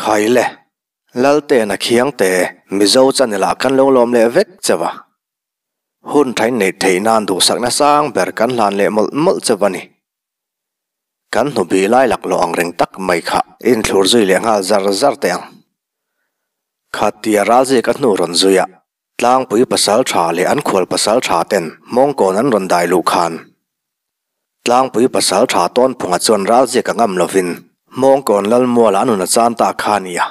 Khai le, Laltena Khiangte, Mizo channel ah kan lo lawm leh vek cheu a. Hun thain neih theih nan duhsakna sang ber kan hlan leh mawlh mawlh cheu a ni. Kan hnubi lai laklawh ang reng tak mai kha inthlur zui leh nghal zar zar teh ang. Khatia ralzik a hnu rawn zui a, tlangpui pasal tha leh an khual pasal tha ten hmawngkawn an rawn dai luh khan tlangpui pasal tha tawnphunga chuan ralzik a ngam lovin hmawngkawn lalmuala a nun a chan ta kha a nia.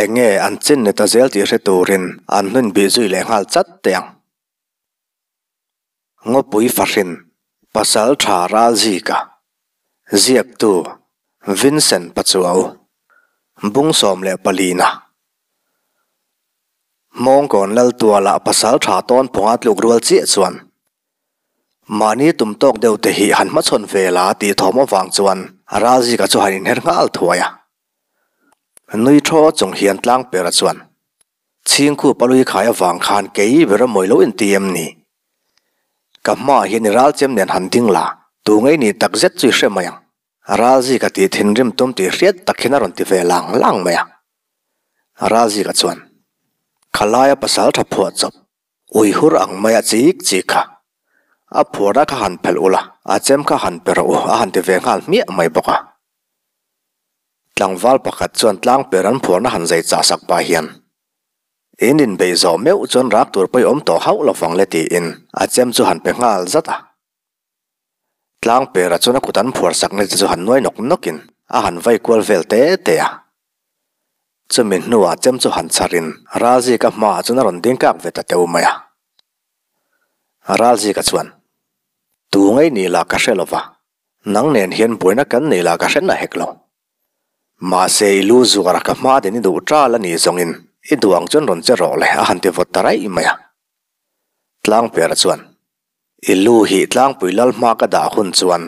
Eng nge an chin ni ta zel tih hre turin an hnun bih zui leh nghal chat teh ang. Ngawpui fahrin, Pasal Tha Ralzika, Ziaktu, Vincent Pachuau, Bung 14 na. Hmawngkawn Laltuala Pasal Tha tawn phunga tluk rual chiah chuan mahni tum tawk deuh te hi han hmachhawn ve la tih thawm avang chuan Ralzika chu han inher nghal thuai a. Nui thaw chung hian Tlangpera chuan Chhingkhup a lui khai avang khan kei ber a mawi lo inti em ni? Ka hmaah hian i ral chem nen han ding la, tu ngei ni tak zet chu i hre mai ang. Ralzika tih thinrim tum tih hriat tak hian a rawn ti ve lang lang mai a. Ralzika chuan, Khalaia pasal tha phuah chawp, uihur ang maia chik chik kha. A phuarna kha han phelh ula, a chem kha han pe rawh u a han ti ve nghal hmiah mai bawk a. Tlangval pakhat chuan tlang per an phuarna han zai chah sak pah hian, In inbeih zawh meuh chuan rak tur pawh i awm tawh hauh lo vang le tiin a chem chu han pe nghal zat a. Tlang pera chuan a kut an phuar sakna te chu han nuai nawk nawkin a han vai kual vel te te a. Chumi hnuah chem chu han chharin Ralzika hmaah chuan a rawn ding kak ve ta teu mai a. Ralzika chuan, Tu ngei ni lah ka hre lo va, Nang nen hian buaina kan nei lah ka hre na hek lo. Mahse i lu zuar a ka hma den i duh ṭal a nih zawngin i duh ang chuan rawn che rawh le a han ti vawt ta raih mai a. Tlangpera chuan, I lu hi tlangpui lal hma ka dah hun chuan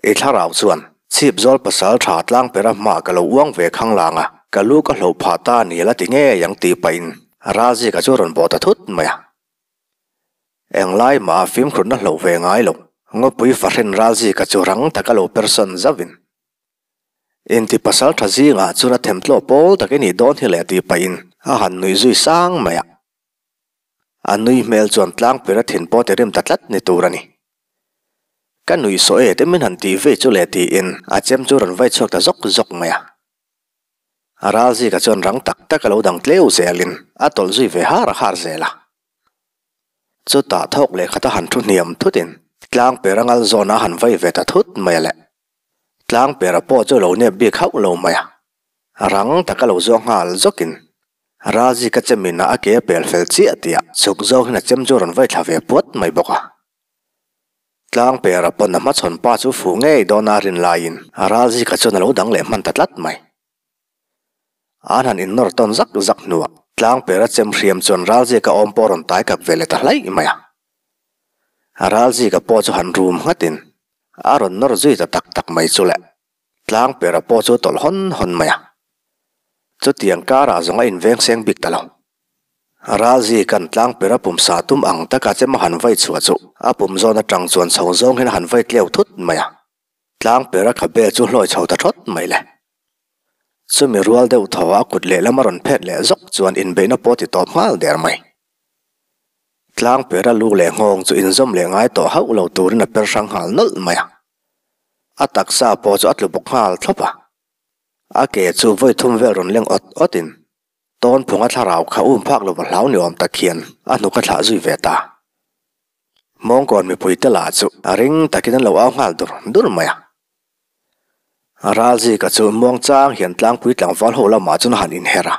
i thlarau chuan chhip zawl pasal ṭha tlangpera hma ka lo uang ve khang lang a, ka lu ka hloh phah ta a ni la ti ngei ang tih pahin Ralzika chu a rawn bawh ta thut mai a. Englai mah a fimkhurna hloh ve ngai lo. Ngawpui fahrin Ralzika chu rang taka lo persawn zauhin, Inti pasal tha zingah chuan a themtlaw pawl tak i nih dawn hi le tih pahin a han nuih zui sang mai a. A nui hmel chuan tlangpir a thin pawh ti rim ta tlat ni tur a ni. Ka nuih sawh e te min han tih vei chu le tiin a chem chu rawn vai chhuak ta zawk zawk mai a. Ralzika chuan rang tak taka lo dang tleu zelin a tawlh zui ve har har zel a. Chutah thawk leh khata han thu hniam thutin Tlangpera ngal zawna han vai ve ta thut mai a le. Tlangpera pawh chu lo nep bik hauh lo mai a. Rang taka lo zawng nghal zawkin Ralzika chemin a a ke a pel fel chiah tih ah chhuk zawngin a chem chu a rawn vai thla ve puat mai bawk a. Tlangpera pawn a hmachhawn pa chu fuh ngei dawna a rin laiin Ralzika chuan a lo dang leh hman ta tlat mai. An han innawr tawn zak zak hnuah Tlangpera chem hriam chuan Ralzika awm pawh rawn tai kak ve leh ta hlaih mai a. Ralzika pawh chu han rum nghatin a rawn nawr zui ta tak tak mai chu le. Tlangpera pawh chu tawlh hawn hawn mai a. Chutiang karah zawng a inveng seng bik ta lo. Ralzika'n Tlangpera pumsa tum ang taka chem a han vai chhuah chu a pum zawn atang chuan chho zawng hian a han vai tleu thut mai a. Tlang pera khabe chu hlawi chho ta thawt mai le. Chumi rual deuh thaw a kut lehlam a rawn phet leh zawk chuan inbeihna pawh ti tawp nghal der mai. Tlang pera lu leh nghawng chu inzawm leh ngai tawh hauh lo turin a per hrang nghal nawlh mai a. A taksa pawh chu a tlu bawk nghal thlawp a. A ke chu vawi thum vel rawn leng awt awtin tawn phunga thlarau kha um phak lova hlau ni awm tak hian a hnuk a thlah zui ve ta. Mawngkawn mipuite lah chu a ring takin an lo au nghal dur dur mai a. Ralzika chu muangchang hian tlangpui tlangval ho lamah chuan a han inher a.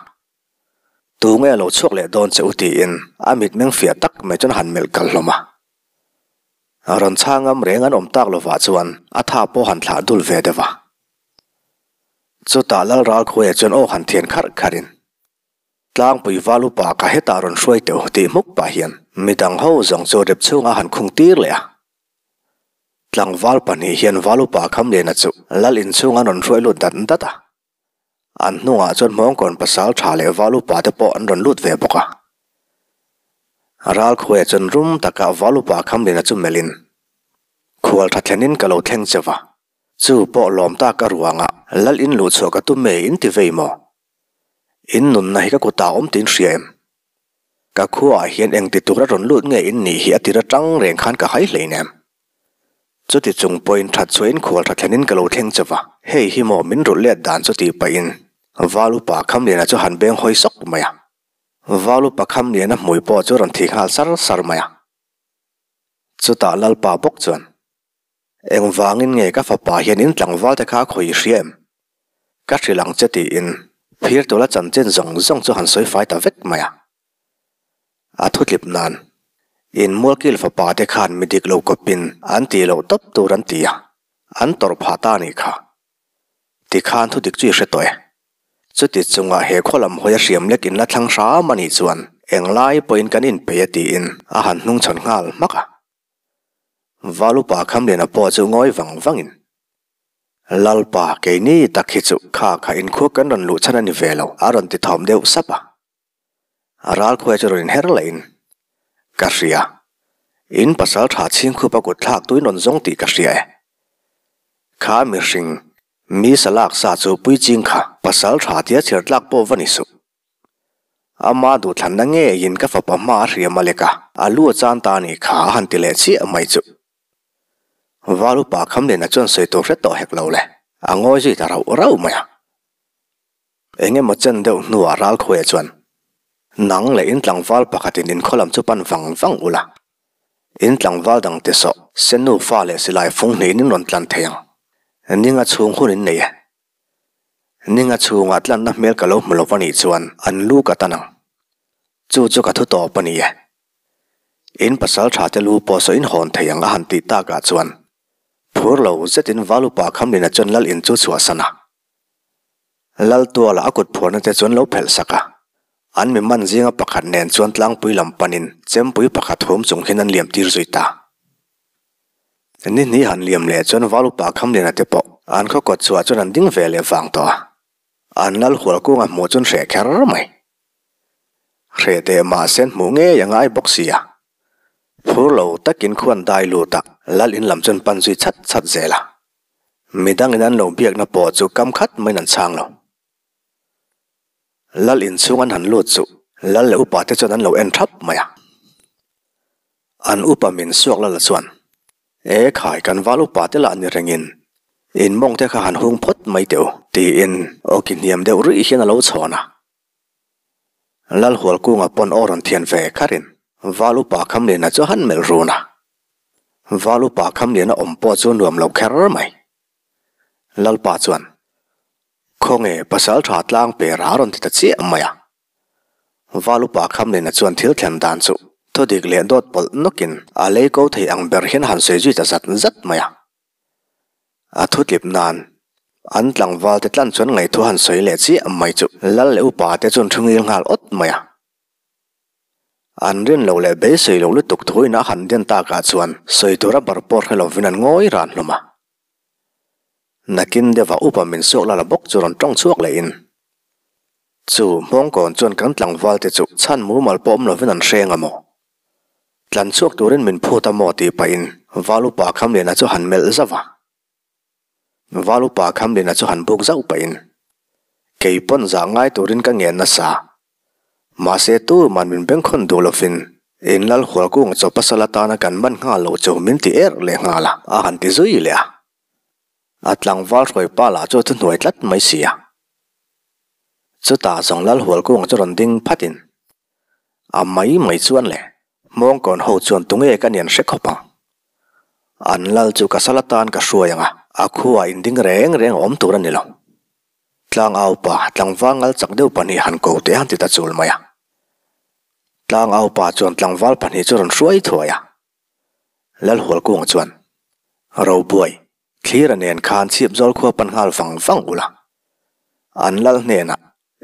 Tu nge a lo chhuak leh dawn che u tiin a mitmeng fiah tak mai chuan a han melh kal hlawm a. Rawn chhang ngam reng an awm tak lovah chuan a tha pawh han thlah dul ve deuh a. Chutah Lalralkhuaia chuan aw han thian kharh kharhin Tlangpui val upa ka hetah rawn hruai teuh tih hmuk pah hian midang ho zawng chu rep chhungah han khung tir leh a. Tlangval pahnih hian val upa Khamliana chu lal inchhung an rawn hruai lut dat dat a. An hnungah chuan Hmawngkawn pasal tha leh val upa te pawh an rawn lut ve bawk a. Ralkhuaia chuan rum takah val upa Khamliana chu melhin, Khual tha thlenin ka lo thleng che va. Chu pawh lawm tak a ruangah lal in luh chhuah ka tum e in ti vei maw? In nunna hi ka kutah awm tiin hria em? Ka khuaah hian engti tura rawn lut nge in nih hi a tir atang reng khan ka hai hleinem. Chuti chung pawhin that chhuahin khual tha thlenin ka lo thleng che va, hei hi maw min rulh let dan chu tih pahin Val upa Khamliana chu han beng hawi sawk mai a. Val upa Khamliana hmui pawh chu rawn thi nghal sar sar mai a. Chutah Lalpa bawk chuan. Engvangin nge ka fapa hian in tlangval te kha a khawi i hria em? Ka hrilh ang che tiin phir tula chanchin zawng zawng chu han sawi fai ta vek mai a. A thutlip nan, in mualkil fapa te khan mi dik lo kawpin an tih loh tawp tur an ti a, an tawrh phah ta a nih kha. Tikhan thudik chu i hre tawh e. Chuti chungah he khaw lam hawi a hriam lek in la thlang hram a nih chuan englai pawhin kan inpeih e tiin a han hnungchhawn nghal hmak a. Valupa Khamliana pawh chu ngawi vang vangin, Lalpa, keini tak hi chu kha kha inkhua kan rawn luh chhan a ni ve lo, a rawn ti thawm deuh sap a. A ralkhuai chu rawn inher lehin, Ka hria. In pasal tha chhingkhupa kut thlak tuin rawn zawng tih ka hria e. Kha mihring, mi salak sa chu puiching kha pasal tha tia chhiar tlak pawh va ni suh. Ama duhthlanna ngeiin ka fapa hma a hriam a lek a, a lu a chan ta a nih kha a han ti leh chiah mai chu. Val upa Khamliana chuan sawi tur hre tawh hek lo le, a ngawi zui ta rauh rauh mai a. Eng emaw chen deuh hnuah Ralkhuaia chuan, Nang leh in tlangval pakhatin in khaw lam chu pan vang vang ula, in tlangval dangte sawh se nufa leh silai fung hnihin in rawn tlan thei ang. Ninga chhung hun in nei e. Ninga chhungah tlanna hmel ka lo hmu lo va nih chuan an lu ka tan ang. Chu chu ka thu tawp a ni e. In pasal tha te lu pawh saw in hawn thei ang a han tih takah chuan phur lo zetin Valupa Khamlina chuan lal in chu chhuahsan a. Lal tuala a kut phuarna te chuan lo phelh sak a. An mi man zinga pakhat nen chuan tlangpui lam panin chempui pakhat hum chung hian an liam tir zui ta. Ni hnih han liam leh chuan Val upa Khamliana te pawh an khaw kawt chhuah chuan an ding ve leh vang tawh a, an lal hual kunga hmuh chuan hreh kher mai. Hreh teh mahse an hmuh ngei a ngai bawk si a, phur lo takin khuan dai lut a, lal in lam chuan pan zui chat chat zel a. Midangin an lo biakna pawh chu kam khat maiin an chhang lo. Lal inchhung an han lut chu Lal leh upa te chuan an lo en thap mai a. An upa min suak lala chuan, E khai kan val upa te lah ni rengin in mawng te kha han hung phawt mai teh u tiin aw ki hniam deuh ruih hian a lo chhawn a. Lal Hualkunga pawn aw rawn thian ve kharin val upa Khamliana chu a han melh run a. Val upa Khamliana awm pawh chu nuam lo kher mai. Lalpa chuan, Khawnge pasal tha tlang per a rawn ti ta chiah mai a. Val upa Khamlina chuan thil thlen dan chu thudik leh dawt pawlh nawkin a lei ko thei ang ber hian han sawi zui ta zat zat mai a. A thutlip nan an tlangval te tlan chuan ngaihthua han sawi leh chiah mai chu lal leh upa te chuan thu ngil nghal awt mai a. An rin loh leh beisei loh lutuk thuin a han den takah chuan sawi tura bar pawh hre lovin an ngawi ran hlawm a. Nakin deuhah upa min suak lala bawk chu rawn tawng chhuak lehin, Chu hmawngkawn chuan kan tlangval te chu chhan mumal pawh awm lovin an hreng a maw? Tlan chhuak turin min phut a maw tih pahin Val upa Khamliana chu han melh zauh a. Val upa Khamliana chu han buk zauh pahin, Kei pawn zah ngai turin ka ngen nasa. Mahse tuman min bengkhawn duh lovin in lal hualkung chaw pasal atana kan man nghal loh chu min ti erh leh nghal a, a han ti zui leh a. A tlangval hruai pa lah chu a thuhnuai tlat mai si a. Chutah zawng lal hualkung chu rawn ding phatin a mai mai chuan le hmawngkawn ho chuan tunge ka nian hre khawp ang. An lal chu ka sal atan ka hruai ang a, a khuaah inding reng reng a awm tur a ni lo. Tlangau pa, tlangval ngal chak deuh pahnih han ko teh han ti ta chul mai a. Tlangau pa chuan tlangval pahnih chu rawn hruai thuai a. Lalhualkunga chuan, Robuai, thlira nen khan chhip zawl khua pan nghal vang vang ula. An lal hnenah,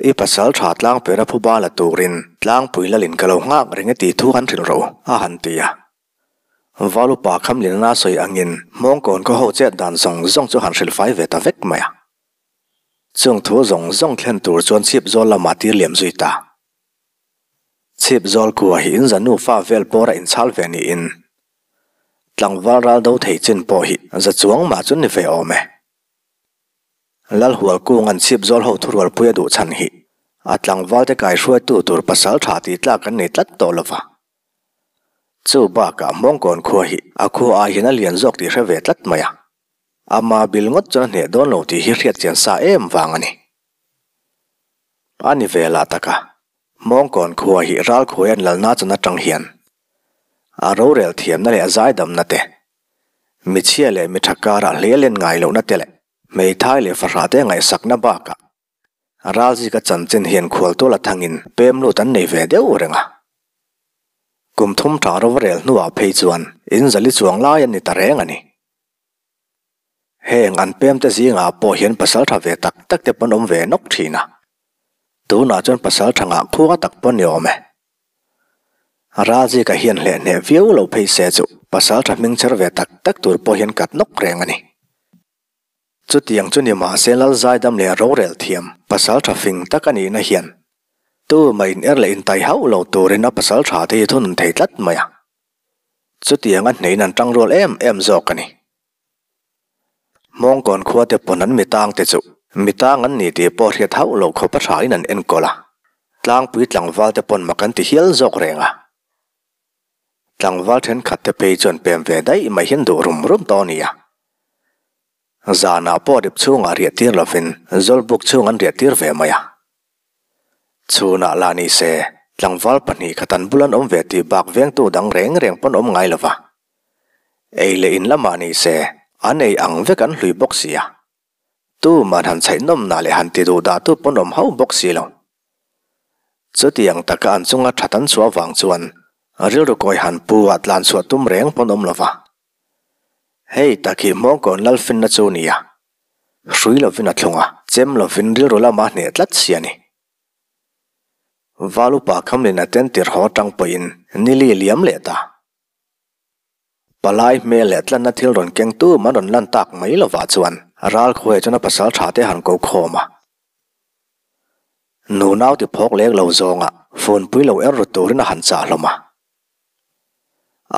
I pasal tha tlang pera phuba la turin tlangpui lalin ka lo nghak reng e tih thu han hrilh rawh u, a han ti a. Valupa Khamlina sawi angin hmawngkawn khaw ho chet dan zawng zawng chu han hrilh fai ve ta vek mai a. Chung thu zawng zawng thlen tur chuan chhip zawl lamah tir liam zui ta. Chhip zawl kua hi in za nufa vel pawr a inchhal ve niin tlangval ral do thei chin pawh hi za chuang mah chu ni ve awm e. Lalhualkunga'n Chhipzawl ho thurualpui a duh chhan hi a tlangvalte kaihruaitu tur pasal tha tih tlak an nei tlat tawh lova. Chu bakah Hmawngkawn khua hi a khua ai hian a lian zawk tih hre ve tlat mai a. Ama bil ngawt chuan a hneh dawn lo tih hi hriat chian sa em vang a ni. A ni ve lah taka, Hmawngkawn khua hi ralkhuai an lalna chun atang hian a rorel thiamna leh a zaidamna te, michhia leh mitha karah hle len ngai lohna te leh hmeithai leh fahrah te ngaihsakna bakah Ralzika chanchin hian khualtual a thangin pem lut an nei ve deuh reng a. Kum thum tha rova rel hnuah phei chuan in zali chuang lai an ni ta reng a ni. Heng an pem te zingah pawh hian pasal tha ve tak tak te pawn awm ve nawk thin a. Tunah chuan pasal tha ngah khuang a tak pawn ni awm e. Ralzika hian hlehneh viau lo phei se chu pasal tha hming chher ve tak tak tur pawh hian kat nawk reng a ni. Chutiang chu ni mahse Lal Zaidam leh rorel thiam pasal tha fing tak a nihna hian tumah in er leh intai hauh lo turin a pasal tha te hi thunun thei tlat mai a. Chutiang a hneiin an tang rual em em zawk a ni. Hmawngkawn khua te pawn an mitang te chu mitang an ni tih pawh hriat hauh lo khawp a thain an enkawl a, tlangpui tlangval te pawn mak an ti hial zawk reng a. Tlangval thenkhat te phei chuan pem ve daih mai hian duh rum rum tawh a ni a. Zanah pawh rip chhungah riah tir lovin Zawlbuk chhung an riah tir ve mai a. Chhunah lah ni se, tlangval pahnih khat an bul an awm ve tih bak vengtu dang reng reng pawn awm ngai lova. Ei leh in lamah ni se, an ei ang vek an hlui bawk si a. Tuman han chhaih nawmna leh han ti duh dah tu pawn awm hauh bawk si lo. Chutiang taka an chunga that an chhuah vang chuan rilru kawi han pu ah tlan chhuah tum reng pawn awm lova. Hei tak hi Hmawngkawn Lalfinna chu nia. Hrui lovin a thlung a, chem lovin rilru lama hneh tlat si a ni. Val upa Khamlin a ten tirh haw atang pawhin nili liam leh ta. Palai hmel leh tlanna thil rawn keng tum an rawn lan tak mai lovah chuan Ralkhuaia chuan a pasal tha te han ko khawm a. Nu nau ti phawk lek lo zawnga funpui lo er ru turin a han chah hlawm a.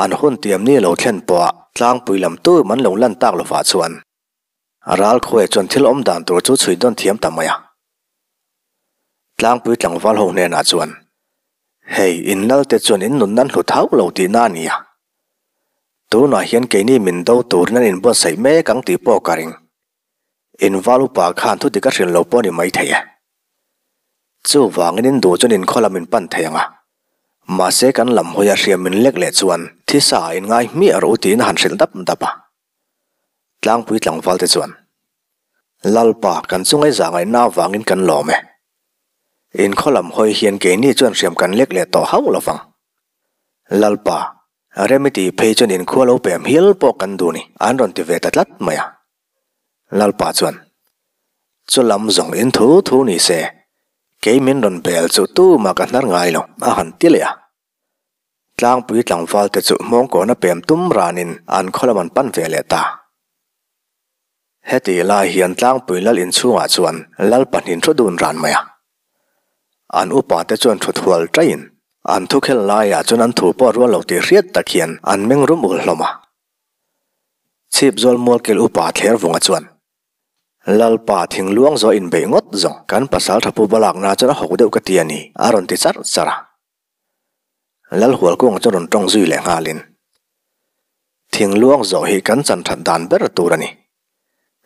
An hun tiam ni lo thlen pawha tlangpui lam tum an lo lan tak lovah chuan Ralkhuaia chuan thil awm dan tur chu chhui dawn thiam ta mai a. Tlangpui tlangval ho hnenah chuan, Hei, in lalte chuan in nun nan hlut hauh lo tihna a ni a. Tunah hian keini min do turin an inbuatsaih mek ang tih pawh ka ring. In val upa khan thu dik a hrilh lo pawh a ni maithei e. Chuvangin in duh chuan inkhaw lam in pan thei ang a. Mahse kan lam hawi a hriam min lek leh chuan thisa ah in ngai hmiah rawh u tiin a han hrilh dap dap a. Tlangpui tlangval te chuan, Lalpa, kan chungai zah ngaihna avangin kan lawm e. Inkhaw lam hawi hian keini chuan hriam kan lek leh tawh hauh lovang. Lalpa, rem i tih phei chuan inkhua lo pem hial pawh kan duh ni, an rawn ti ve ta tlat mai a. Lalpa chuan, Chu lam zawng in thu thu ni se, kei min rawn bel chu tumah ka hnar ngai lo, a han ti leh a. Tlangpui tlangval te chu hmawngkawna pem tum ranin an khaw lam an pan ve leh ta. Hetih lai hian tlangpui lal inchhungah chuan lal pahnin thu dun ran mai a. An upa te chuan thut hual taiin an thukhel laiah chuan an thu pawh rual lo tih hriat tak hian an meng rum ul hlawm a. Chhip zawl mualkil upa thler vunga chuan, Lalpa thingluang zawh inbeih ngawt zawng kan pasal tha pu balakna chuan a hawk deuh ka ti a ni, a rawn ti charh charh a. Lalhualkunga chuan rawn tawng zui leh nghalin, Thingluang zawh hi kan chan that dan ber tur a ni.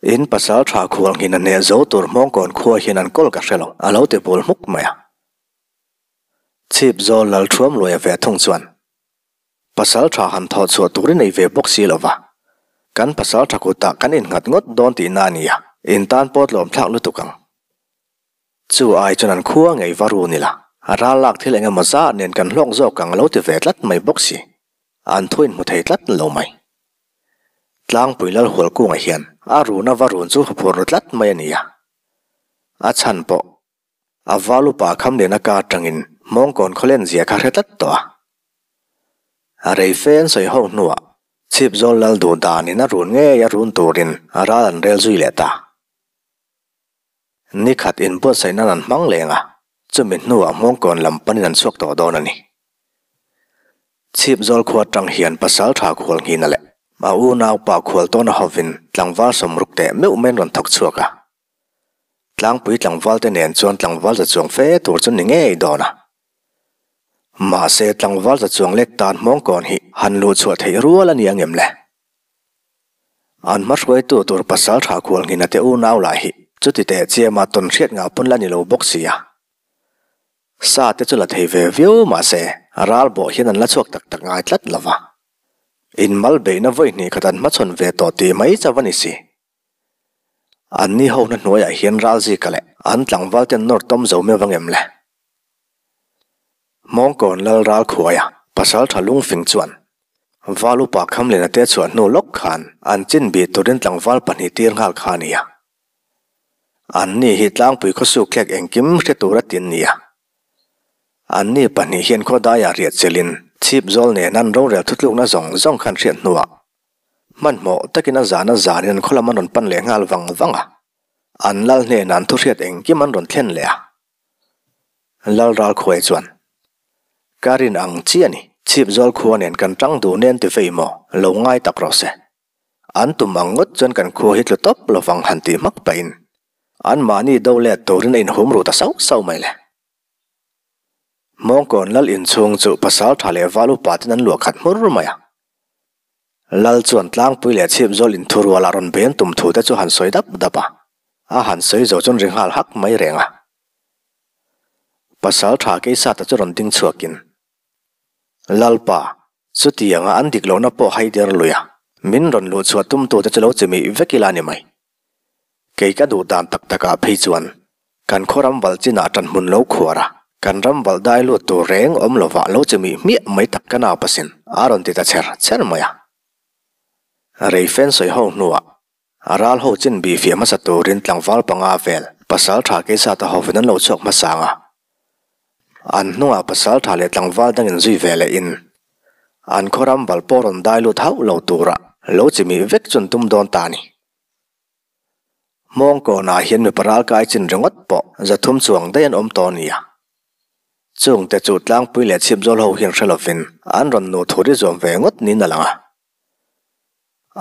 In pasal tha khual nghin a hneh zo tur hmawngkawn khua hian an kawl ka hre lo, a lo ti bul hmuk mai a. Chhip zawl Lalthuam luaia ve thung chuan, Pasal tha han thawh chhuah tur i nei ve bawk si lo va, kan pasal tha kutah kan innghat ngawt dawn tihna a nia, in tan pawh tlawm thlak lutuk ang. Chu ai chuan an khua ngei va run ila, ral lak thil eng emaw zah nen kan hlawk zawk ang lo ti ve tlat mai bawk si, an thu inhmu thei tlat lo mai. Tlangpui Lalhualkunga hian a runa va run chu huphur ru tlat mai a nia. A chhan pawh A val upa Khamliana ka atangin Hmawngkawn khawlen zia kha hre tlat tawh a. A rei fe an sawi ho hnuah Chhipzawl lal duh danin a run ngei a run turin a ral an rel zui leh ta. Nikhat inbuatsaih nan an hmang leng a, chumi hnuah Hmawngkawn lam panin an chhuak tawh dawn a ni. Chhipzawl khua atang hian pasal tha khual nghina leh a unaupa khual tawna hovin tlangval sawmruk teh meuh mai an rawn thawk chhuak a. Tlangpui tlangvalte nen chuan tlangval za chuang fe tur chu ni ngei dawn a. Mahse tlangval za chuang lek tan Hmawngkawn hi han luh chhuah theih rual a ni ang em le? An hmahruaitu tur pasal tha khual nghina te unau lah hi chuti teh chiama tawn hriat ngah pawn la ni lo bawk si a. Sa te chu la thei ve viau mahse ral bawh hian an la chhuak tak tak ngai tlat lo va. Inmal beihna vawi hnih khat an hmachhawn ve tawh tih mai chauh a ni si. Anni ho hna hnuaiah hian Ralzika leh an tlangval ten nawr tawm zo meuh angem le? Hmawngkawn lal ral khuaia pasal tha lungfing chuan Val upa Khamlena te chhuah hnu lawk khan an chin bih turin tlangval pahnih tir nghal kha a ni a. Anni hi tlangpui khawsuk thlek engkim hre tur a tin nia. Anni pahnih hian khawdaiah riah chelin chhip zawl nen an rorel thutlukna zawng zawng khan hriat hnuah Hmanhmawh takin a zan a zanin an khawlam an rawn pan leh nghal vang vang a, an lal hnenah an thuhriat engkim an rawn thlen leh a. Lal Ralkhuai chuan, Ka rin ang chi a ni, Chhipzawl khua nen kan tang duh nen ti vei maw, lo ngai tak rawh se. An tum ang ngawt chuan kan khua hi tlu tawp lovang han tih hmak pahin anmahni do let turin a inhum ruh ta sauh sauh mai le. Hmawngkawn lal inchhung chu pasal tha leh val upa ten an luah khat hmur mai a. Lal chuan tlangpui leh chhip zawl inthurual a rawn ben tum thu te chu han sawi dap dap a, a han sawi zo chuan ri nghal hak mai reng a. Pasal tha Keisata chu rawn ding chhuakin, Lalpa, chutianga an dik lohna pawh hai der lui a, min rawn luh chhuah tumtute chu lo chimih vek ila ni mai. Kei ka duh dan tak takah phei chuan kan khaw ram valh chinah ṭan hmun lo khuar a, kan ram valh dai lut tur reng awm lovah lo chimih hmiah mai tak ka nau pasin a rawn ti ta chher chher mai a. Rei fen sawi ho hnuah a ral ho chin bih fiah hmasa turin tlangval panga vel pasal ṭha keisata hovin an lo chhuak hmasang a. An hnungah pasal ṭha leh tlangval dangin zui ve lehin an khaw ram valh pawh rawn dai lut hauh lo tura lo chimih vek chu an tum dawn ta a ni. Hmawngkawnah hian mipa ralkai chin ringawt pawh zathum chuang daih an awm tawh a nia. Chungte chu tlangpui leh chhipzawl ho hian hre lovin an rawn nuh thur i zuam ve ngawt niin a lang a.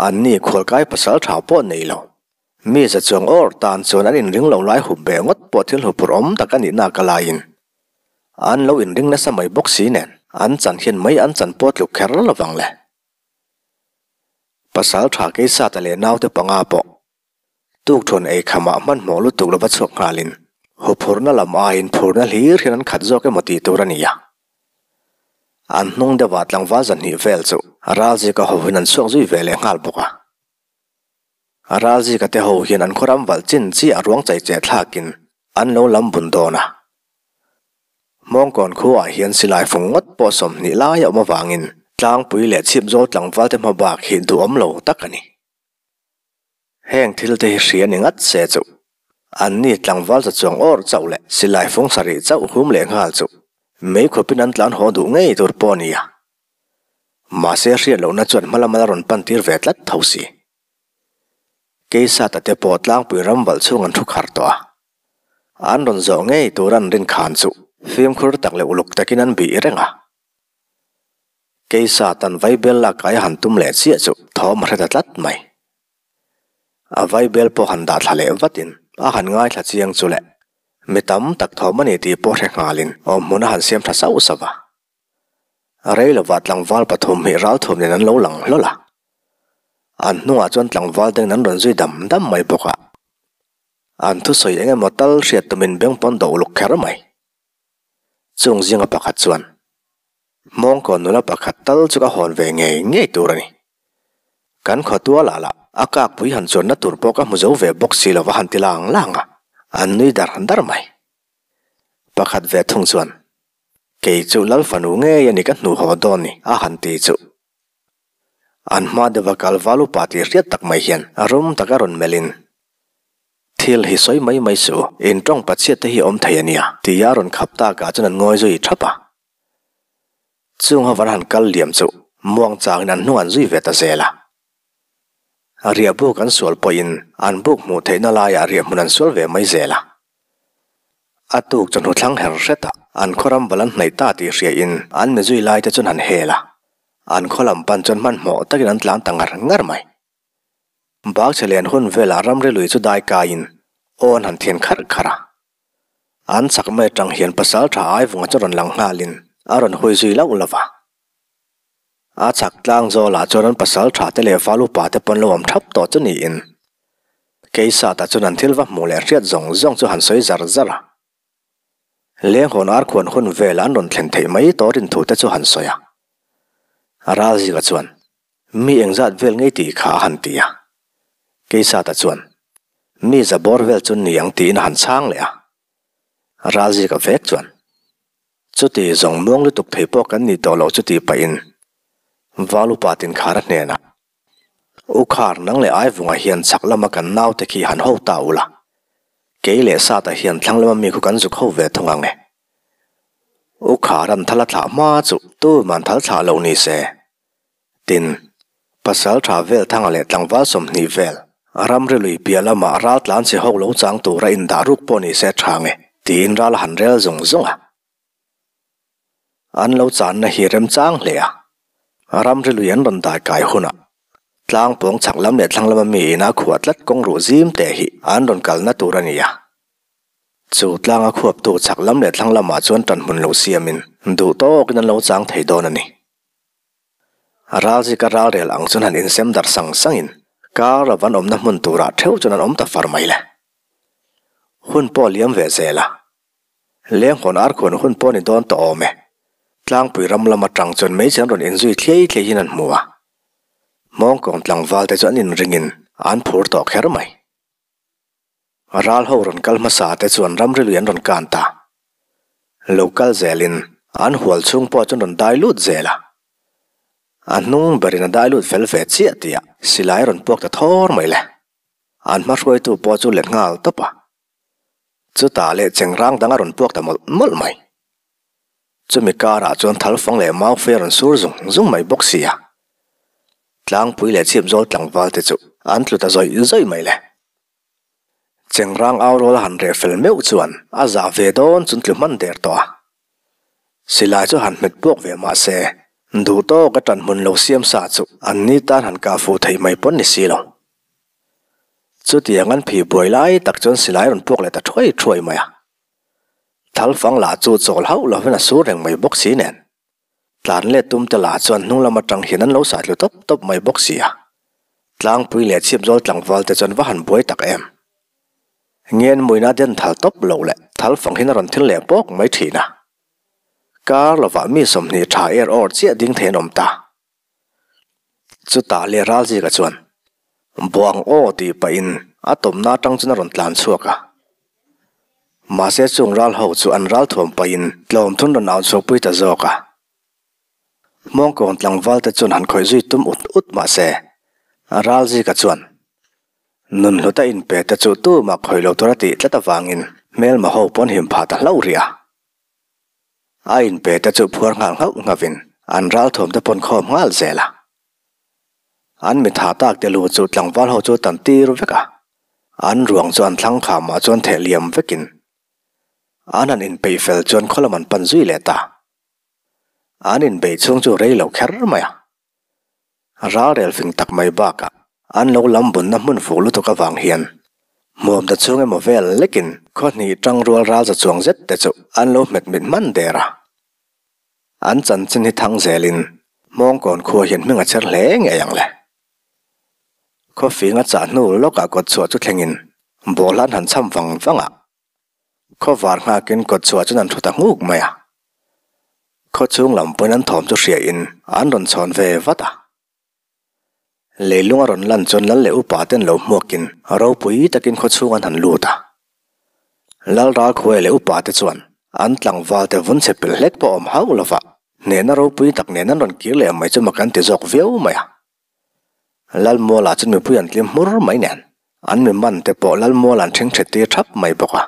Anni khualkai pasal tha pawh nei lo. Mi za chuang awr tan chuan an inring lo lai hup ve ngawt pawh thil huphurh awm tak a nih nak a laiin an lo inring nasa mai bawk si nen an chan hian mai an chan pawh tluk kher lovang le. Pasal tha Keisata leh naute panga pawh tukṭhuan ei khamah hmanhmawh lutuk lova chhuak nghalin huphurhna lam aiin phurna hlir hian an khat zawk emaw tih tur a ni a. An hnung deuhah tlangval zahnih vel chu Ralzika hovin an chhuak zui ve leh nghal bawk a. Ralzika te ho hian an khaw ram valh chin chiah ruang chai che thlakin an lo lam bun dawn a. Hmawngkawn khuaah hian silai fung ngawt pawh 20 lai a awm avangin tlangpui leh chhipzawl tlangvalte hma bak hi duhawm lo tak a ni. Heng thil te hi hria ni ngat se chu anni tlangval za chuang awr chauh leh silai fung sarih chauh hum leh nghal chu mei khawpin an tlan haw duh ngei tur pawh a ni a. Mahse hriat lohna chuan hma lama la rawn pan tir ve tlat tho si. Keisata te pawh tlangpui ram valh chhung an thu khar tawh a. An rawn zawh ngei tur an rin khan chu fimkhur tak leh uluk takin an bih reng a. Keisa tan vaibel lak kai a han tum leh chiah chu thawm a hre ta tlat mai. A vaibel pawh han dah thla leh vatin a han ngaithla chiang chu le mi tam tak thawm a ni tih pawh hre nghalin awmhmun a han siam tha sauh sauh a. Rei lovah tlangval pathum hi ralthum nen an lo lang hlawl a. An hnungah chuan tlangval dangin an rawn zui dam dam mai bawk a. An thusawi eng emaw tal hriat tumin beng pawn do uluk kher mai. Chung zinga pakhat chuan, Hmawngkawn nula pakhat tal chu ka hawn ve ngei ngei tur a ni. Kan khawtualah lah a kakpui han chuanna tur pawh ka hmu zo ve bawk si lova han ti lang lang a, an nui dar dar mai. Pakhat ve thung chuan, Kei chu Lal fanu ngei a ni ka hnu haw dawn ni a han ti chu. An hma deuha kal val upa tih hriat tak mai hian a rum taka rawn melhin, Thil hi sawi mai mai suh, in tawng pachhiat te hi awm thei a nia, tia rawn khap takah chuan an ngawi zui thap a. Chung ho van han kal liam chu muang changin an hnung an zui ve ta zel a. Riah buk an sual pawhin an buk hmuh theihna laiah riah hmun an sual ve mai zel a. A tuk chawhnu thlang her hretah an khaw ram val an hnaih ta tih hriain an mi zui laite chuan han hel a. An khaw lam pan chuan hmanhmawh takin an tlan ta ngar ngar mai. Bakchhe len hun velah ramri lui chu dai kaiin Aw an han thian kharh kharh a. An chak mai atang hian pasaltha Aivunga chu rawn lang nghalin a rawn hui zui lauh lo va. A chak tlang zawlah chuan an pasaltha te leh val upa te pawn lo awm thap tawh chu niin Keisata chuan an thil va hmuh leh hriat zawng zawng chu han sawi zar zar a. Lenghawn arkhuan hun vel an rawn thlen theih mai tawh rin thu te chu han sawi a. Ralzika chuan, Mi engzat vel ngei tih kha a han ti a. Keisata chuan, Mi za bawr vel chu ni ang tiin a han chhang leh a. Ralzika vek chuan, Chuti zawng muang lutuk thei pawh kan nih tawh loh chu tih pahin Valupa Tinkhara hnenah, U Khar, nang leh Aivunga hian chhak lama kan naute khi han ho ta ula, kei leh Sata hian thlang lama mi khu kan zuk ho ve thung ang e. U Khar an thal a thlah hma chu tuman thal thlah lo ni se. Tin, pasal tha vel thanga leh tlangval 20 vel, ramri lui piah lama ral tlan chhe ho lo chang tura indah ruk pawh ni se tha nge, tiin ral a han rel zung zung a. An lo channa hi remchang hle a, ramri lui an rawn dai kai hunah tlang pawng chhak lam leh thlang lama mi ina khuah tlat kawng ruh zim te hi an rawn kalna tur a ni a. Chu tlanga khuaptu chhak lam leh thlang lamah chuan tanhmun lo siamin duh tawkin an lo chang thei dawn a ni. Ralzika ralrel ang chuan han insem darh sang sangin kar lova an awmna hmun turah theuh chuan an awm ta far mai le. Hun pawh a liam ve zel a. Lenghawn arkhuan hun pawh ni dawn tawh awm e. Tlangpui ram lam atang chuan hmeichhe an rawn inzui thliai thliaiin an hmu a. Hmawngkawng tlangval te chu an inringin an phur tawh kher mai. Ral ho rawn kal hmasa te chuan ramri lui an rawn kan ta. Lo kal zelin an hual chhung pawh chuan rawn dai lut zel a. A hnung berin a dai lut fel ve chiah tih ah silai a rawn puak ta thawr mai le. An hmahruaitu pawh chu let nghal tawp a. Chutah leh chengrang dang a rawn puak ta mawlh mawlh mai. Chumi karah chuan thalfang leh maufei a rawn sur zung zung mai bawk si a. Tlangpui leh chhip zawl tlangval te chu an tlu ta zawih zawih mai le. Chengrang au rual a han reh fel meuh chuan a zah ve dawn chun tlu hman der tawh a. Silai chu han hmet puak ve mah se, duh tawk a tan hmun lo siam sa chu an ni tan han kah fuh theih mai pawn ni si lo. Chutiang an phih buai lai tak chuan silai rawn puak leh ta thuai thuai mai a. Thalfang lah chu chawl hauh lovin a sur reng mai bawk si nen. Tlan let tum te lah chuan hnung lam atang hian an lo sah tlu tawp tawp mai bawk si a. Tlangpui leh chhipzawl tlangval te chuan va han buai tak em. Ngen muina den thal tawp loh leh thalfang hian a rawn thil leh pawk mai thin a. Kar lovah mi 20 tha er awr chiah ding thei an awm ta. Chutah leh Ralzika chuan, Buang aw tih pahin a tawmna atang chuan a rawn tlan chhuak a. Mahse chung ral ho chu an ral thuam pahin tlawm thun rawn au chhuakpui ta zawk a. Hmawngkawn tlangval te chuan han khawih zui tum ut ut mahse Ralzika chuan Nunhluta inpe te chu tumah khawih lo tur a tih tlat avangin hmelma ho pawn him phah ta hlauh rih a. A inpe te chu phuar nghal nghauh nghavin an ralthuam te pawn khawm nghal zel a. An mitha tak te lu chu tlangval ho chu tan tir vek a, an ruang chu an thlang khamah chuan theh liam vekin an han inpeih fel chuan khaw lam an pan zui leh ta. An inbeih chhung chu rei lo kher mai a. Ralrel fing tak mai bakah an lo lam bunna hmun fuh lutuk avang hian hmuam ta chhung emaw vel lekin khaw hnih tang rual ral za chuang zet te chu an lo hmet mit hman der a. An chanchin hi thang zelin Hmawngkawn khua hian hming a chher hle ngei ang le. Khaw fing a chah hnu lawkah kawtchhuah chu thlengin bawhhla an han cham vang vang a. Khaw var nghakin kawtchhuah chuan an thu ta nghuk mai a. Khaw chhung lam pawhin an thawm chu hriain an rawn chhawn ve vat a. Leilung a rawn lan chuan lal leh upa ten lo hmuakin ropui takin khaw chhung an han lut a. Lal Ralkhuai leh upa te chuan an tlangval te vun chhe pel hlek pawh awm hauh lova hnehna ropui tak nen an rawn kir leh mai chu mak an ti zawk viau mai a. Lalmualah chuan mipui an tlim hmur mai nen an mi man te pawh Lalmual an ṭhing ṭhet tir ṭhap mai bawk a.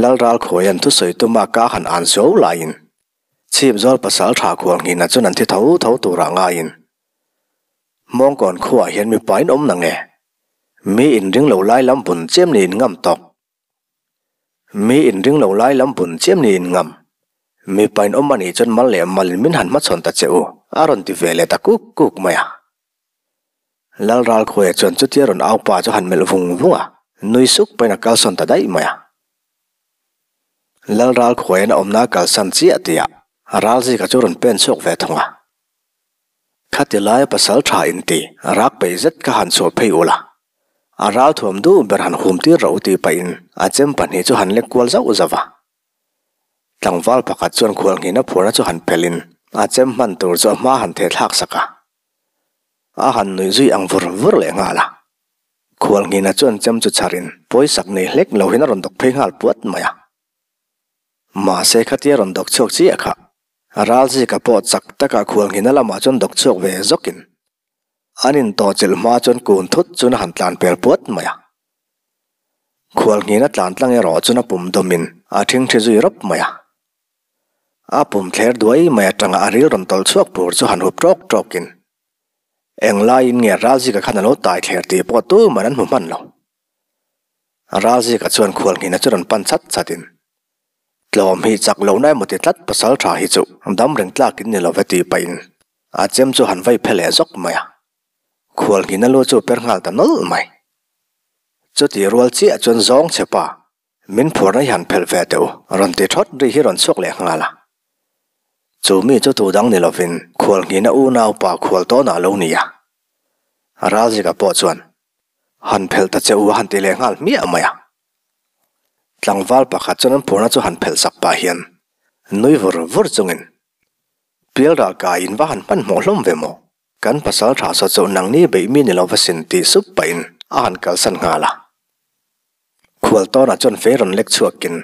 Lalral khuai an thusawi tuma ka han an zuau laiin Chhipzawl pasal tha khual nghina chuan an thi tho tho turah ngaiin Hmawngkawn khuaah hian mipa in awm na nge? Mi inring lo lai lam bun chiam ni in ngam tawk. Mi inring lo lai lam bun chiam ni in ngam. Mipa in awm anih chuan mal leh malin min han hmachhawn ta che u, a rawn ti ve leh ta kuk kuk mai a. Lalral khuaia chuan chutia rawn au pa chu han melh vung vung a. Nui suk pahin a kalsawn ta daih mai a. Lal ral khuaiin a awmna a kalsan chiah tih ah Ralzika chu rawn pen chhuak ve thung a. Khati laia pasal tha inti rak peih zet kha han chhuah phei ula. A ral thuam duh ber han hum tir ro tih pahin a chem pahnih chu han lek kual zauh zauh a. Tlangval pakhat chuan khualnghina phuarna chu han phelhin a chem hman tur chu a hma han theh thlak sak a. A han nuih zui ang vur vur leh nghal a. Khualnghina chuan chem chu chharin pawisak nei hlek lo hian a rawn dawk phei nghal puat mai a. Mahse khatia rawn dawk chhuak chiah kha Ralzika pawh chak taka khualnghina lamah chuan dawk chhuak ve zawkin an intawhchilh hma chuan kun thut chuan a han tlan pel puat mai a. Khualnghina tlan tlang erawh chuan a pum dawmin a thingthi zui rawp mai a. A pum thler duai mai atanga a ril rawn tawlh chhuak pur chu han hup tawk tawkin englaiin nge Ralzika khan a lo tai thler tih pawh tuman an hmu hman lo. Ralzika chuan khualnghina chu rawn pan chat chatin Tlawm hi chak lohna emaw ti tlat pasal tha hi chu dam reng tlak in ni lo ve tih pahin a chem chu han vai phe leh zawk mai a. Khualnghina lu chu per nghal ta nawlh mai. Chuti rual chiah chuan zawng che pa, min phuarna hi han phelh ve teh u, rawn ti thawt ri hi rawn chhuak leh nghal a. Chu mi chu tu dang ni lovin khualnghina unaupa khual tawnah a lo ni a. Ralzika pawh chuan han phelh ta che u a han ti leh nghal hmiah mai a. Tlangval pakhat chuan an phurna chu han phelh sak pah hian nui vur vur chungin, Pialral kai in va han hmanhmawh hlawm ve maw? Kan pasal tha saw chu nangni beih mi ni lo va sin tih sup pahin a han kalsan nghal a. Khualtawnah chuan fei rawn lek chhuakin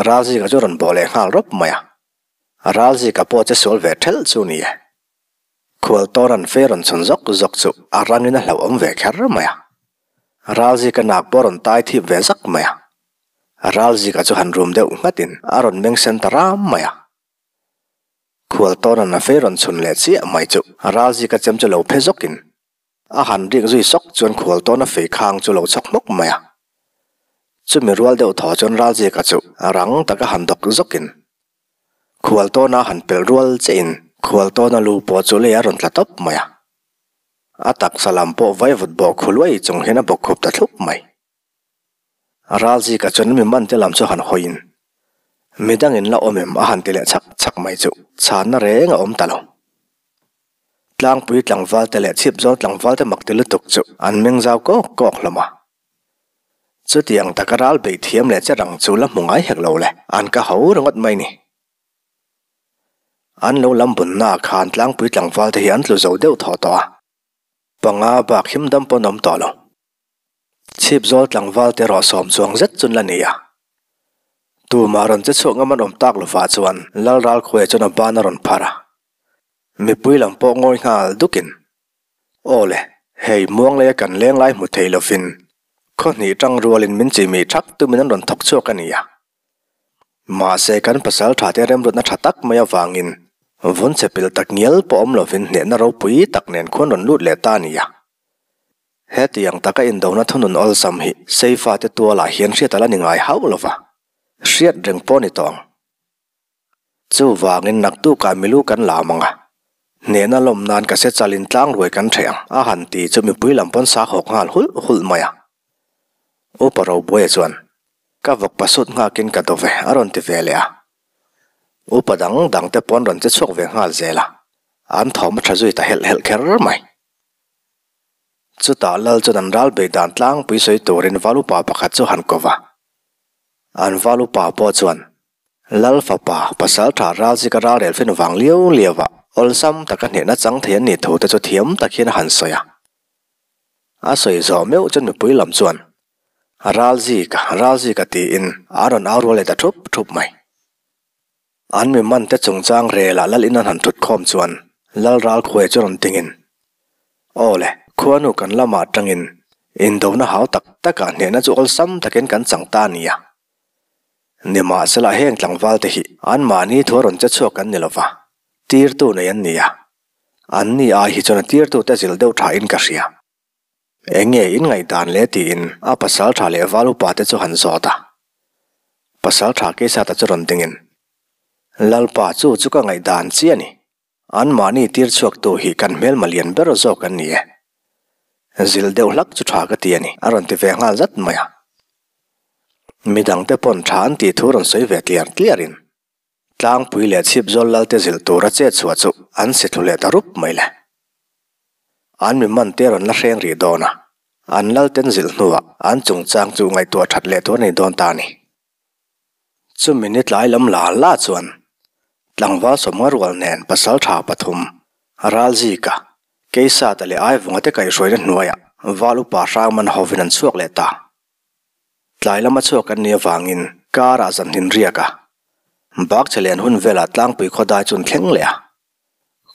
Ralzika chu rawn bawh leh nghal rawp mai a. Ralzika pawh che sual ve thelh chu ni e. Khualtawra'n fei rawn chhun zawk zawk chu a rangin a hlauhawm ve kher mai a. Ralzika nak pawh rawn tai thip ve zak mai a. Ralzika chu han rum deuh nghatin a rawn meng sen ta ram mai a. Khualtawra'n a fei rawn chhun leh chiah mai chu Ralzika chem chu lo phe zawkin a han rik zui sawk chuan Khualtawna fei khang chu lo chhawk hmawk mai a. Chumi rual deuh thaw chuan Ralzika chu rang taka han dawk zawkin Khualtawna han pelh rual chiahin Khualtawna lu pawh chu lei a rawn tla tawp mai a. A taksa lam pawh vaivut bawh khu luai chung hian a bawk khup ta thlup mai. Ralzika chuan mi man te lam chu han hawiin midangin la awm em a han ti leh chhak chhak mai chu chhanna reng a awm ta lo. Tlangpui tlangval te leh chhip zawn tlangval te mak ti lutuk chu an meng zau kawk kawk hlawm a. Chutiang taka ral beih thiam leh che rang chu la hmu ngai hek lo le, an ka ho ringawt mai ni. An lo lam bunna ah khan tlangpui tlangval te hi an tlu zo deuh thaw tawh a, panga bak him dam pawn awm tawh lo. Chhip zawl tlangval te erawh sawm chuang zet chun la ni a. Tumah rawn che chhuak ngam an awm tak lovah chuan Lal Ralkhuaia chuan a ban a rawn phar a. Mipui lam pawh ngawi nghal dukin Aw le, hei muangleia kan leng lai hmu thei lovin khaw hnih tang rualin min chimih thak tumin an rawn thawk chhuak a ni a. Mahse kan pasal tha te remrutna tha tak mai avangin vun chhe pil tak ngial pawh awm lovin hnehna ropui tak nen khuan rawn lut leh ta a ni a. Hetiang taka indona thunun awlsam hi Seifa te tualah hian hriat a la ni ngai hauh lova, hriat reng pawh a ni tawh ang. Chuvangin naktukah milu kan lam ang a, hnehna lawm nan ka se chalin tlangruai kan hreh ang a han ti chu mipui lam pawn sa hawk nghal hulh hulh mai a. Upa Robuaia chuan, Ka vawk pasut nghakin ka dawve a rawn ti ve leh a. Upa dang dang te pawn rawn che chhuak ve nghal zel a, an thawm a tha zui ta helh helh kher mai. Chutah Lal chuan an ral bei dan tlangpui sawi turin val upa pakhat chu han ko va. An val upa pawh chuan Lal fapa, pasal tha ral zika ral rel fin vang liau liau a, awlsam taka hnehna chang thei an nih thu te chu thiam tak hian a han sawi a. A sawi zawh meuh chuan mipui lam chuan, Ral zika, ral zika tiin a rawn au rual leh ta thup thup mai. An mi man te chungchang relah lal in an han thut khawm chuan Lal ral khuai chu rawn dingin, Aw le, khuanu kan lamah atangin indona hau tak takah hnehna chu awlsam takin kan chang ta a nia. Nimahsela heng tlangval te hi anmahni thu a rawn che chhuak an ni lova, tirtu nei an ni a. Anni ai hi chuan a tirtu te zilh deuh tha in ka hria. Eng nge in ngaihdan le tiin a pasal tha leh val upa te chu han zawt a. Pasal tha Keisata chu rawn dingin, Lalpa chu chu ka ngaihdan chi a ni. Anmahni tir chhuaktu hi kan hmelma lian ber zawk an ni e. Zilh deuh hlak chu tha ka ti a ni, a rawn ti ve nghal zat mai a. Midangte pawn tha an tih thu rawn sawi ve tliar tliarin Tlangpui leh Chhipzawl Lalte zilh tura chet chhuah chu an si thlu leh ta rup mai le. An mi man te rawn la hreng rih dawn a, an Lalten zilh hnuah an chungchang chu ngaihtuah that leh tur a ni dawn ta a ni. Chumi ni tlai lam la la chuan tlangval sawmnga rual nen pasaltha pathum Ralzika, Keisata leh Aivunga te kaihhruaina hnuaiah Val upa Hrangman hovin an chhuak leh ta. Tlai lama chhuak an nih avangin car ah zanhnin riak a, bakchhe len hun velah tlangpui khawdai chu an thleng leh a,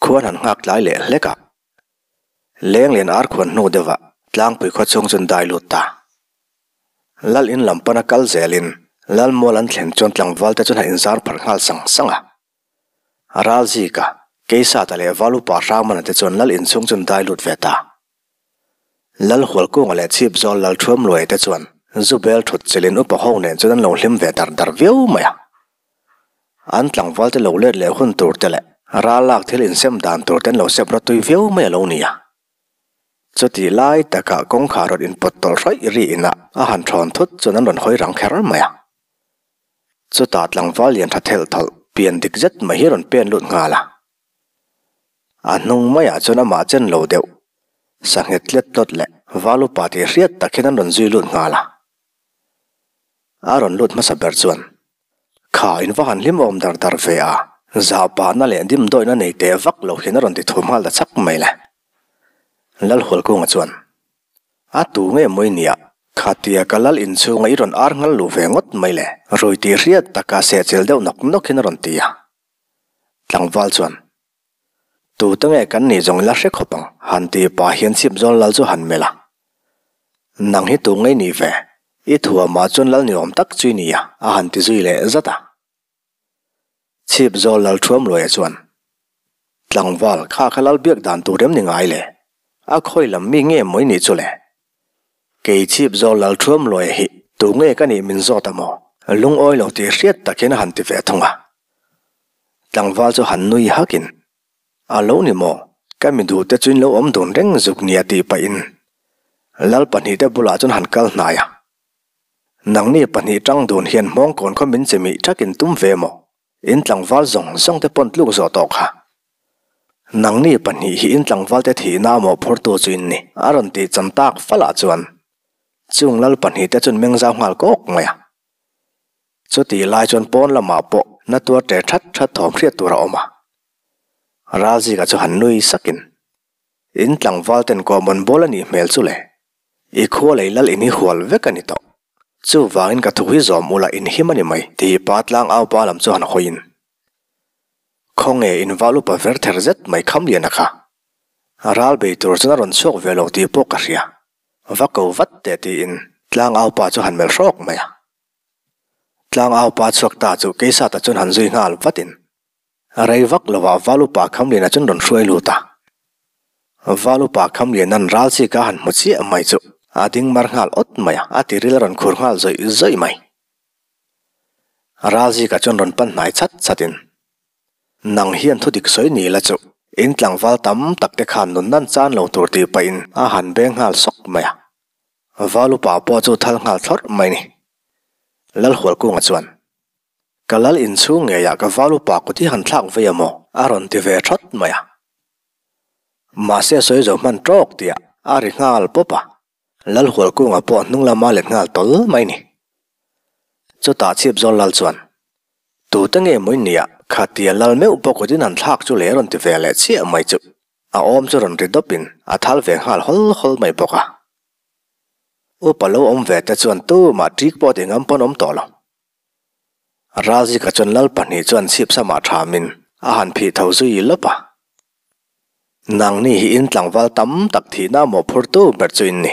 khuan han nghak tlai leh hlek a. Leng lian ar khuan hnu deuhah tlangpui khaw chhung chu an dai lut ta. Lal in lam pana kal zelin Lal mual an thlen chuan tlangval te chuan han inzar pharh nghal sang sang a. Ralzika, Keisata leh Valupa Hrangmana te chuan Lal inchhung chu an dai lut ve ta. Lal Hualkunga leh Chhipzawl Lal Thuamluaia te chuan Zubel thut chilhin upa ho nen chuan an lo hlim ve dar dar viau mai a. An tlangval te lo let leh hun tur te leh ral lak thil insem dan tur te an lo sep rawtui viau mai a lo ni a. Chutih lai takah kawngkhar rawn inpawt tawlh hraih ri inah a han thawn thut chuan an rawn hawi rang kher mai a. Chutah tlangval lian tha thelh thawlh pian dik zet mai hi rawn pen lut nghal a. A hnung maiah chuan amah chen lo deuh, sanghet tlet tlawt leh val upa tih hriat tak hian an rawn zui lut nghal a. A rawn lut hmasa ber chuan, Kha in va han hlim awm dar dar ve a, zahpahna leh dimdawihna nei teh vak lo hian a rawn ti thum nghal ta chak mai le. Lalhualkunga chuan, A tu nge mawi nia, khatia ka lal inchhunga i rawn ar nghal luh ve ngawt mai le, rui tih hriat taka sehchilh deuh nawk nawk hian a rawn ti a. Tlangval chuan, Tute nge kan nih zawng ila hre khawp ang, han ti pah hian chhipzawl lal chu han melh a. Nang hi tu ngei nih ve, i thuamah chuan lal ni awm tak chu i ni a, a han ti zui leh zat a. Chhipzawl lal Thuamluaia chuan, Tlangval, kha kha lal biak dan tur em ni ngai le? A khawi lam mi nge maw i nih chu le? Kei chhipzawl lal Thuamluaia hi tu nge ka nih min zawt a maw? Lungawi lo tih hriat tak hian a han ti ve thung a. Tlangval chu han nui hakin, A lo ni maw? Ka mi duhte chu in lo awm dun reng zuk nia tih pahin Lal pahnihte bulah chuan han kal hnai a. Nangni pahnih tang dun hian hmawngkawn khaw min chimih thakin tum ve maw? In tlangval zawng zawng te pawn tluk zawh tawh kha. Nangni pahnih hi in tlangval te thihna mawhphurtu chu in ni, a rawn tih chan tak falah chuan chung Lal pahnih te chuan meng zau nghal kawk mai a. Chutih lai chuan pawn lamah pawh na tuar ṭe ṭhat ṭhat thawm hriat tur a awm a. Ralzika chu han nui sakin, In tlangval ten kawhmawn bawl a nih hmel chu le, i khua lei lal in hi hual vek a ni tawh. Chuvangin ka thu hi zawm ula in him a ni mai, tih pa tlang au pa lam chu han hawiin. Khawnge in val upa ver ther zet mai kham lian a kha. Ral bei tur chuan a rawn chhuak ve lo tih pawh ka hria. Va ko vat teh tiin tlang au pa chu han melh hrawk mai a. Tlang au pa chhuak ta chu Keisata chuan han zui nghal vatin rei vak lovah Val upa Khamliana chuan rawn hruai lut a. Val upa Khamliana'n ral chi ka han hmu chiah mai chu a ding mar nghal awt mai a, a tiril a rawn khur nghal zawih zawih mai. Ral zika chuan rawn pan hnai chat chatin, Nang hian thu dik sawi ni la chu in tlangval tam tak te khan nun nan chan lo tur tih pahin a han beng nghal sawk mai a. Val upa pawh chu thal nghal thlawrh mai ni. Lalhualkunga chuan, Ka lal inchhung ngeiah ka val upa kut hi han thlak vei a maw? a rawn ti ve thawt mai a. Mahse sawi zo hman tawk tihah a ri nghal pawp a, Lalhualkunga pawh hnung lama let nghal tawl mai ni. Chutah Chhipzawl lal chuan, Tute nge maw i nia, khatia lal meuh pawh kutin han thlak chu le a rawn ti ve leh chiah mai chu. A awm chu rawn ri dawpin a thal ve nghal hawl hawl mai bawk a. Upa lo awm ve te chuan tumah ṭik pawh ti ngam pawn awm tawh lo. Ralzika chuan lal pahnih chuan chhip samah thamin a han phih tho zui lawp a. Nangni hi in tlangval tam tak thihna mawhphurtu ber chu in ni.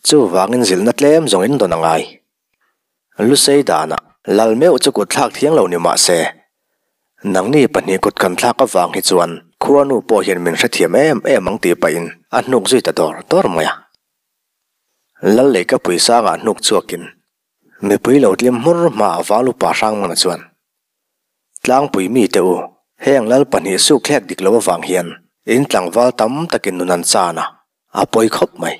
Chuvangin zilhna tlem zawng in dawn a ngai. Lusei danah lal meuh chu kut thlak thiang lo ni mah se, nangni pahnih kut kan thlak avang hi chuan khuanu pawh hian min hrethiam em em ang tih pahin a hnuk zui ta dawr dawr mai a. Lal Leikapui sangah hnuk chhuakin mipui lo tlim hmur hmaah val upa Hrangmana chuan, Tlangpui mite u, heng lal pahnih suk thlek dik lo avang hian in tlangval tam takin nun an chan a, a pawi khawp mai.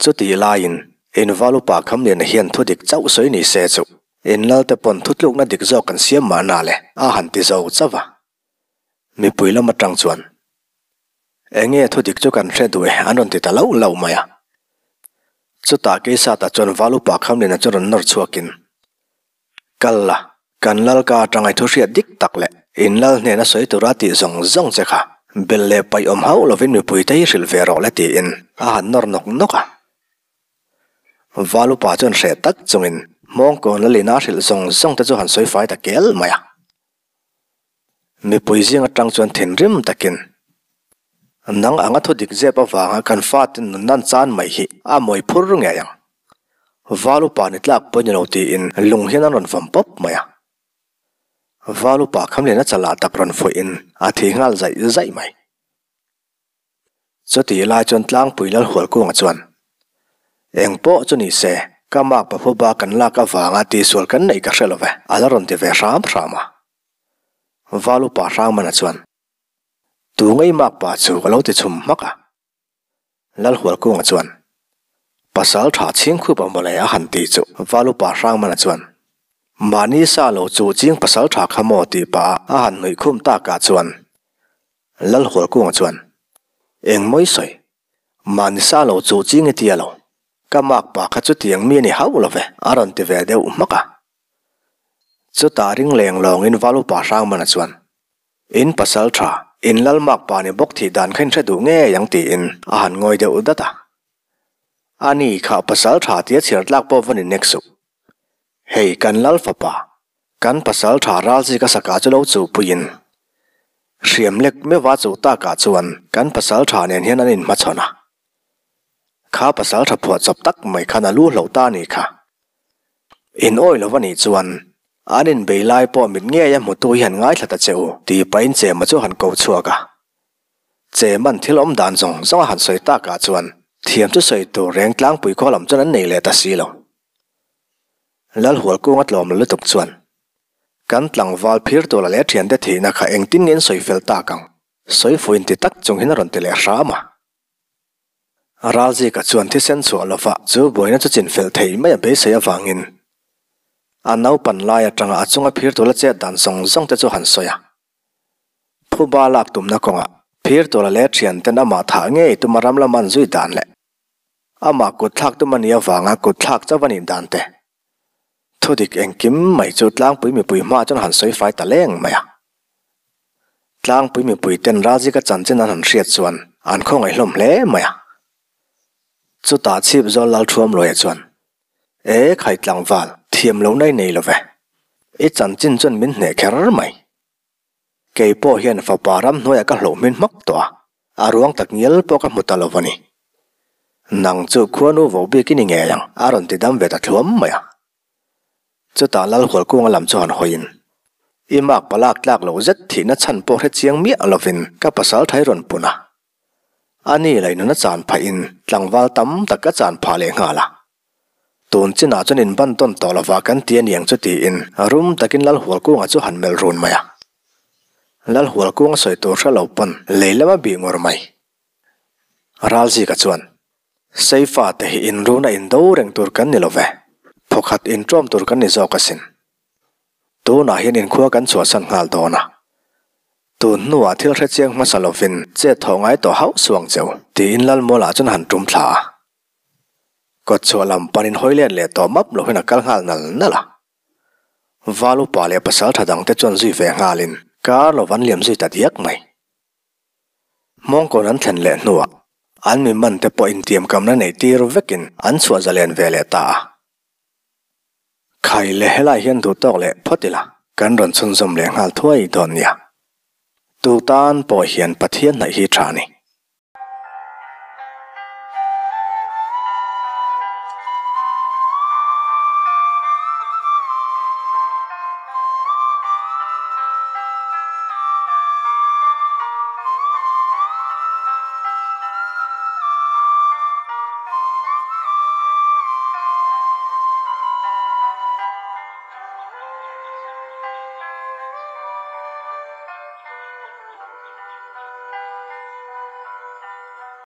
Chutih laiin In val upa Khamliana hian thu dik chauh sawi ni se chu in lal te pawn thutlukna dik zawk an siam mahna le a han ti zo chauh a. Mipui lam atang chuan Enge thu dik chu kan hre duh e an rawn ti ta lauh lauh mai a. Chutah Keisata chuan val upa Khamliana chu rawn nawr chhuakin Kal la, kan lal ka atanga i thu hriat dik tak leh in lal hnena sawi tura tih zawng zawng che kha bel leh paih awm hauh lovin mipuite hi hrilh ve rawh le tiin a han nawr nawk nawk a. Val upa chuan hreh tak chungin Hmawngkawn lalina a hrilh zawng zawng te chu han sawi fai ta kel mai a. Mipui zing atang chuan thinrim takin nang anga thu dik zep avanga kan fate nun nan chan mai hi a mawi phur ngei ang. Val upa ni tlak pawh ni lo tiin lung hian an rawn vawm pawp mai a. Val upa Khamliana chalah tak rawn fuihin a thi nghal zaih zaih mai. Chutih lai chuan Tlangpui Lalhualkunga chuan, Eng pawh chu ni se, ka mak Papuba kan lak avanga tihsual kan neih ka hre lo ve, a la rawn ti ve hram hram a. Val upa Hrangmana chuan, Tu ngei mak pa chu a lo ti chhum hmak a. Lalhualkunga chuan, Pasal tha chhingkhup a mawle a han ti chu Val upa Hrangmana chuan, Mahni sa lo chu ching pasal tha kha maw tih pah a han nuih khum takah chuan Lalhualkunga chuan, Eng mawi sawi? Mahni sa lo chu ching i tia lo. Ka mak pa kha chutiang mi a ni hauh lo ve, a rawn ti ve deuh hmak a. Chutah ring leng lawngin Val upa Hrangmana chuan, In pasal tha, in lal mak pa ni bawk thih dan kha in hre duh ngei ang tiin a han ngawi deuh dat a. A ni kha pasal tha tia chhiar tlak pawh va ni nek suh. Hei kan lal fapa, kan pasal tha ral chi ka saka chu lo chuhpuiin hriam lek meuha chuh takah chuan kan pasal tha nen hian an inhmachhawn a. Kha pasal tha phuahchawp tak mai khan a lu hloh ta a nih kha. In awi lo a nih chuan an inbei lai pawh mit ngei a hmutu hi han ngaithla ta che u tih pahin Chema chu han ko chhuak a. Cheman thil awm dan zawng zawng a han sawi takah chuan thiam chu sawi tur reng tlangpui khaw lam chuan an nei leh ta si lo. Lalhualkunga tlawm la lutuk chuan, Kan tlangval phir tur la leh thiante thihna kha engtin nge in sawi fel tak ang? Sawi fuh inti tak chung hian a rawn ti leh hram a. Ralzika chuan thisen chhuah lova chu buaina chu chin fel thei mai a beisei avangin a naupan lai atanga a chunga phir tur la chet dan zawng zawng te chu han sawi a. Phuba lak tumna kawngah phir tur la leh thianten amah thah ngei tuma ram lama an zui dan leh Amah kut thlak tum a nih avanga kut thlak chauh a nih dan te. Thudik engkim mai chu tlangpui mipui hmaah chuan han sawi fai ta leng mai a. Tlangpui mipui ten Ralzika chanchin an han hriat chuan an khawngaih hlawm hle mai a. Chutah chhip zawl Lalthuamluaia chuan, E khai tlangval, thiam lohna i nei lo ve. I chanchin chuan min hneh kher mai. Kei pawh hian fapa ramhnuaiah ka hlauh hmin hmak tawh a, a ruang tak ngial pawh ka hmu ta lo a ni. Nang chu khuanu vo bik i ni ngei ang, a rawn ti dam ve ta thluam mai a. Chutah Lalhualkunga lam chu han hawiin, I mak palak tlak loh zet thihna chhan pawh hre chiang miah lovin ka pasal thai rawn pun a. A ni lei nuna chan phahin tlangval tam tak ka chan phah leh nghal a. Tun chinah chuan in ban tawn tawh lova kan ti a niang chu tiin rum takin Lalhualkunga chu han melh run mai a. Lalhualkunga sawi tur hre lo pawn lei lama bih ngawr mai. Ralzika chuan, Seifa te hi inruna indo reng tur kan ni lo ve, phawkhat inṭawm tur kan ni zawk asin. Tunah hian inkhua kan chhuahsan nghal dawn a. Tun hnuah thil hre chiang hmasa lovin chet thawh ngai tawh hauh suang cheu, tiin Lalmualah chuan han tum thla a. Kawt chhuah lam panin hawi let leh tawh map lohin a kal nghal nal nal a. Val upa leh pasal tha dangte chuan zui ve nghalin kar lo van liam zui ta diak mai. Hmawngkawn an thlen leh hnuah an mi man te pawh intiamkamna neih tir vekin an chhuah zalen ve leh ta a. Khai leh helai hian duh tawk leh phawt ila kan rawn chhunzawm leh nghal thuai dawn nia. Tu tan pawh hian Pathian hnaih hi tha a ni.